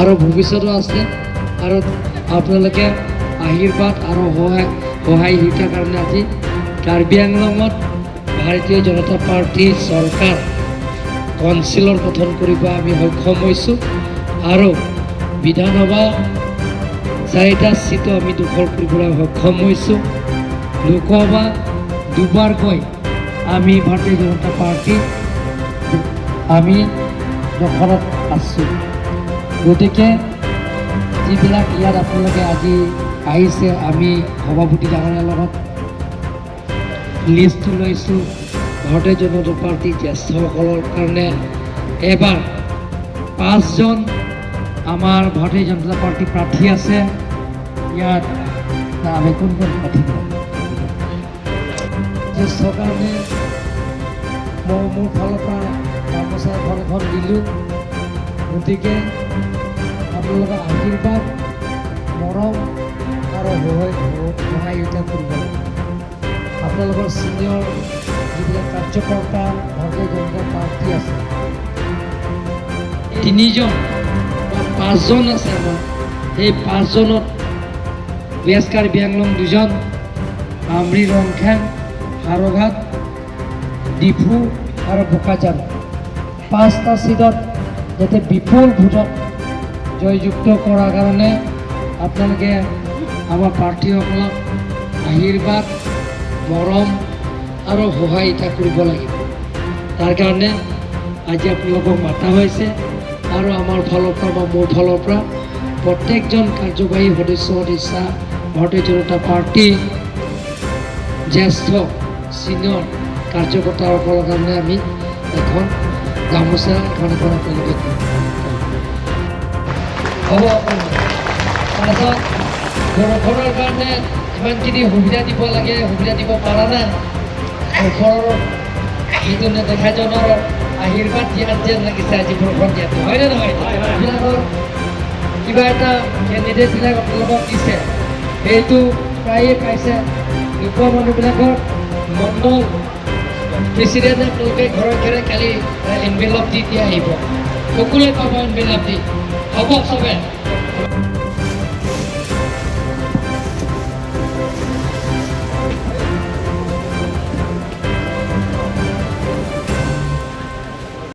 আৰু ভৱিষ্যতো আছে। আৰু আপোনালোকে আশীৰ্বাদ আৰু সহায় শিকাৰ কাৰণে আজি কাৰ্বি আংলঙত ভাৰতীয় জনতা পাৰ্টীৰ চৰকাৰ কাউন্সিলৰ গঠন কৰিব আমি সক্ষম হৈছোঁ আৰু বিধানসভা চাৰিটা চিটো আমি দখল কৰিবলৈ সক্ষম হৈছোঁ। লোকসভা দুবাৰকৈ আমি ভাৰতীয় জনতা পাৰ্টী আমি দখলত আছোঁ। গতিকে যিবিলাক ইয়াত আপোনালোকে আজি আহিছে, আমি সভাপতি ডাঙৰীয়াৰ লগত লিষ্টটো লৈছোঁ। ভাৰতীয় জনতা পাৰ্টী জ্যেষ্ঠসকলৰ কাৰণে এবাৰ পাঁচজন আমাৰ ভাৰতীয় জনতা পাৰ্টী প্ৰাৰ্থী আছে ইয়াত। আমি কোন কোন প্ৰাৰ্থী জ্যেষ্ঠ কাৰণে মই মোৰ ফালৰ পৰা গামোচা এখন এখন দিলোঁ। গতিকে আপোনালোকৰ আশীৰ্বাদ, মৰম আৰু সহায়তা কৰিব লাগে। আপোনালোকৰ ছিনিয়ৰ যিবিলাক কাৰ্যকৰ্তা ভাৰতীয় জনতা পাৰ্টী আছে, তিনিজন বা পাঁচজন আছে আমাৰ। সেই পাঁচজনত ৱেষ্ট কাৰ্বি আংলং দুজন, আমৰি ৰংখাং, হাওৰাঘাট, ডিফু আৰু বোকাজান, পাঁচটা চিটত যাতে বিপুল ভোটত জয়যুক্ত কৰাৰ কাৰণে আপোনালোকে আমাৰ প্ৰাৰ্থীসকলক আশীৰ্বাদ, মৰম আৰু সহায়তা কৰিব লাগিব। তাৰ কাৰণে আজি আপোনালোকক মাতা হৈছে আৰু আমাৰ ফালৰ পৰা বা মোৰ ফালৰ পৰা প্ৰত্যেকজন কাৰ্যবাহী সদস্য, সদস্যা, ভাৰতীয় জনতা পাৰ্টী জ্যেষ্ঠ ছিনিয়ৰ কাৰ্যকৰ্তাসকলৰ কাৰণে আমি এখন গামোচা এখন এখন আপোনালোকে দিম। হ'ব। তাৰপাছত বৰষুণৰ কাৰণে ইমানখিনি সুবিধা দিব লাগে, সুবিধা দিব পৰা নাই। ওপৰৰ যিটো নেদেখাজনৰ আশীৰ্বাদ দিয়াত যেন লাগিছে আজি বৰষুণ দিয়াটো, হয়নে নহয়? এইবিলাকৰ কিবা এটা কেণ্ডিডেটবিলাক আপোনালোকক দিছে, সেইটো প্ৰায়ে পাইছে। নোপোৱা মানুহবিলাকৰ মণ্ডল প্ৰেচিডেণ্টে আপোনালোকে ঘৰে ঘৰে কালি এনভেলপ দি দিয়া আহিব। সকলোৱে পাব এনভেলপ দি হ'ব চবে।